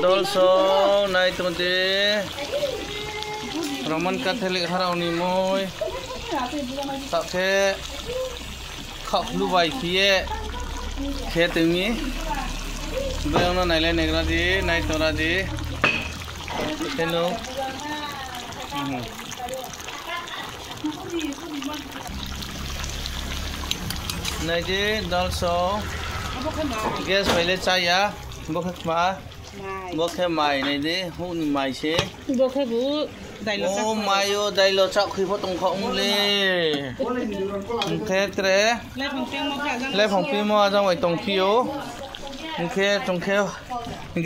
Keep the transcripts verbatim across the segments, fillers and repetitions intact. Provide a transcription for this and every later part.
Dolso, nai tong di. Roman Catholic harao ni moi. Taoh khe khaohkhlu bai khe ye khe tong mi. Brao no nailai naigra di, nai tongra di. Khe no. Nai di, dolso. Gas bai le chá ya. Bo khe kma. Bo khe mai, nai di, houh ni mai se. Bo khe bu dailo, o mai yo dailo chaohkhoi pho tongkha ong le. Hing khe tre. Laiphang pimo ajang bai tongphi ou. Hing khe chung khe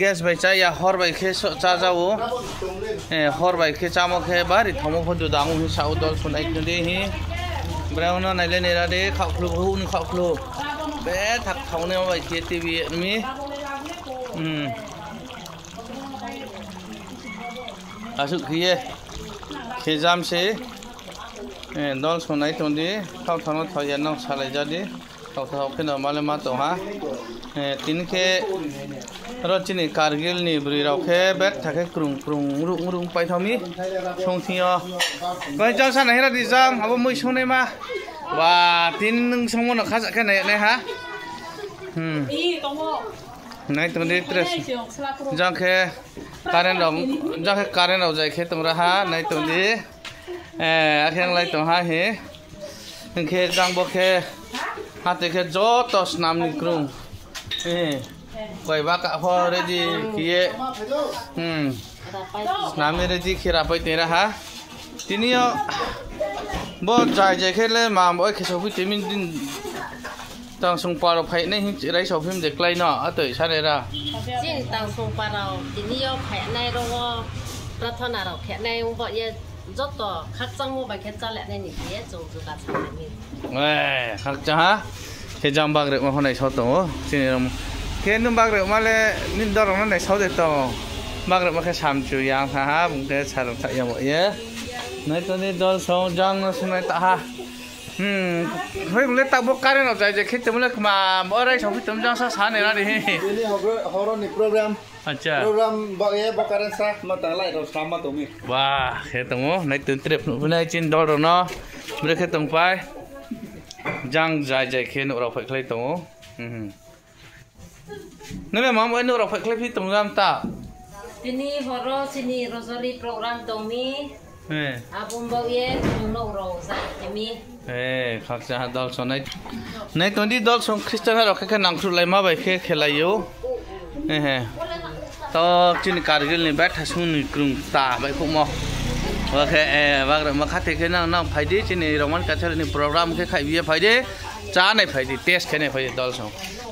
gas bai chá ya, hor bai khe chá ja ou. Hor bai khe chámo khe bari thaomo pho juda ong hing sa ou, dolso nai tong di hi. Brao no nailai naira di, khaohkhlu, houh ni khaohkhlu. Bethak thaonai bai khe T V mi. Asuh khe ye khe jam se. Dolso nai tong di, thaoh thaoh no thaoh ya nang salai ja di. Thaoh thaoh khe no ma le ma tong ha. Tini khe ro chini Kargil ni broi rao khe bethak khe krung krung ruh ruh pai thao mi. Song thing yo. Bai jang sa nai hera di jang, abo moi songnaima. Ba, tini nung songmo no khaja khe nai nai ha. Nai tong di tres. Jang khe current rao, jang khe current rao zai khe tongra ha, nai tong di. Akhe ang lai tong ha hi. Hing khe jang bo khe, hatoi khe joto snam ni krung. Koi baka pho ready khe ye. Snam ni ready khe rapai tong ra ha. Tini yo bo jai jai khe le ma bo khe sophi tei mi din. Tangsongpa rao phainai hing raisao phim de klái no, atoi sanai ra. Chini tangsongpa rao tini yo phainai rao wo prathona rao khenai ong baoh ye joto khakchangmo bai khe chálai nai ni khe ye chung juda sa nai mi. Khakchang ha. Khe jang bagrema pho naisao tong ou chini rao. Khe nung bagrema le nini dol rao no naisao de tong. Bagrema khe samchu yang tha ha, bung khe sarung tha ya baoh ye. Nai tong di dolso jang no sungnai ta ha. Hoi bung le taoh bo current rao zai zai khe tongmo le kma, bo raisao phi tong jang sa sa nai ra di. Tini horo ni program. Program baoh ye bo current sa ma tang, light rao sa ma tong mi. Ba, khe tong ou, nai tong tre phnuh phi nai chini dol rao no. Bre khe tongpai. Jang zai zai khe nouh rao phaikhlai tong ou. Nung le ma bo nouh rao phaikhlai phi tong jam ta? Tini horo chini rosary program tong mi. Abo baoh ye chung nouh rao zai khe mi. Khakchang ha dolso nai. Nai tong di dolso Christian rao khe khe nangkhruhlaima bai khe khelai ou. Taoh chini Kargil ni bethasung ni krung ta baihkhouhmo. Bo khe, bagrema khathoi khe nang nang phai di, chini Roman Catholic ni program khe khaihbi ye phai di. Chá nai phai di, test khe nai phai di dolso.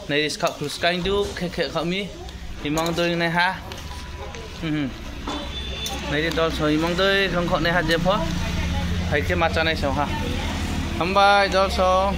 Nai di skaoh khru skaing du khe khe khaoh mi. Imang doi nai ha. Nai di dolso imang doi khang khaoh nai ha jepho. Phai khe ma chánai song ha. Hambai dolso.